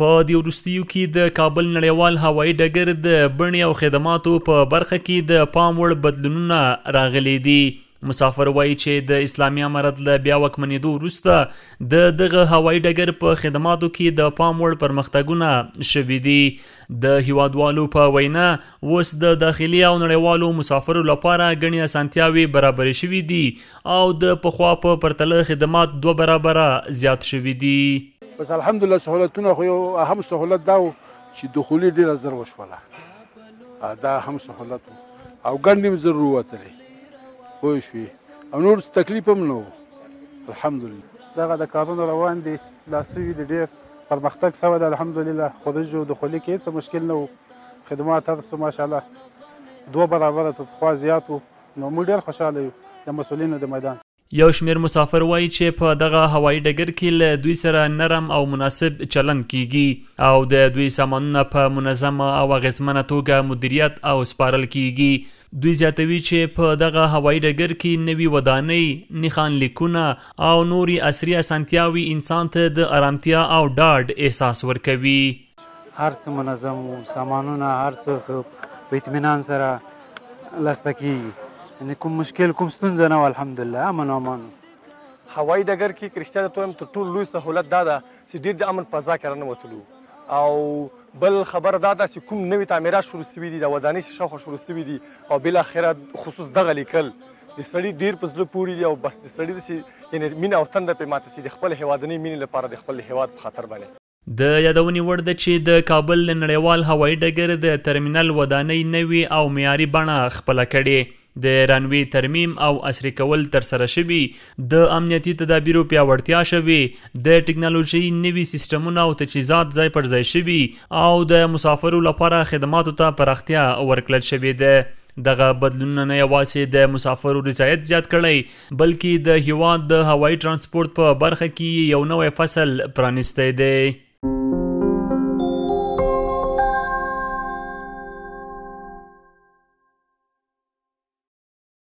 په دې وروستیو کې د کابل نړیوال هوایي ډګر د بڼې او خدماتو په برخه کې د پام وړ بدلونونه راغلي دي. مسافر وایي چې د اسلامي امارت له بیا واکمنېدو وروسته د دغه هوایي ډګر په خدماتو کې د پام وړ پرمختګونه شوي دي. د هیوادوالو په وینا، اوس د داخلي او نړیوالو مسافرو لپاره ګڼې اسانتیاوې برابرې شوې دي او د پخوا په پرتله خدمات دوه برابره زیات شوي دي. بس الحمدلله، سهولتونه خو یو اهم سهولت دا و چې دخولي ډېره زر وشوله، دا هم سهولت و، او ګڼ هم زر ووتلې، پوه شوې، او نور څه تکلیف هم نه و، الحمدلله. دغه د کارونه روان دي، لا سوي دي، ډېر پرمختګ سوی دی الحمدلله. خروج او دخولي کې هېڅ مشکل نه و، خدمات هر څه ماشاءالله دوه برابره تر پخوا زیات وو، نو موږ ډېر خوشحاله یو د مسؤلینو د میدان. یو شمېر مسافر وایي چې په دغه هوایي ډګر کې له دوی سره نرم او مناسب چلند کیږي او د دوی سامانونه په منظمه او اغېزمنه توګه مدیریت او سپارل کیږي. دوی زیاتوي چې په دغه هوایي ډګر کې نوي ودانۍ، نښان لیکونه او نورې عصري اسانتیاوې انسان ته د ارامتیا او ډاډ احساس ورکوي. هر څه منظم وو، سامانونه هر څه په اطمینان سره لاسته کیږي، یعنې کوم مشکل کوم ستونزه نه وه، الحمدلله امن او امان. هوایي ډګر کې که رښتیا درته ووایم، تر ټولو لوی سهولت دا ده چې ډېر د امن فضا کې راننوتلو، او بل خبره دا ده چې کوم نوي تعمیرات شروع شوي دي، د ودانۍ چې شاوخوا شروع شوي دي، او بالاخره خصوص دغه لیکل د سړي ډېر په زړه پورې دي، او بس د سړي داسې یعنې مینه او تنده پرې ماته شي د خپل هېوادنۍ مینې لپاره، د خپل هېواد په خاطر باندې. د یادونې وړ ده چې د کابل نړیوال هوایي ډګر د ترمینل ودانۍ نوې او معیاري بڼه خپله کړې، د رنوې ترمیم او عصري کول ترسره شوي، د امنیتي تدابیرو پیاوړتیا شوې، د ټکنالوژۍ نوي سیستمونه او تجهیزات ځای پر ځای شوي او د مسافرو لپاره خدماتو ته پراختیا ورکړل شوې ده. دغه بدلونونه نه یوازې د مسافرو رضایت زیات کړی، بلکې د هیواد د هوایي ترانسپورت په برخه کې یو نوی فصل پرانیستی دی.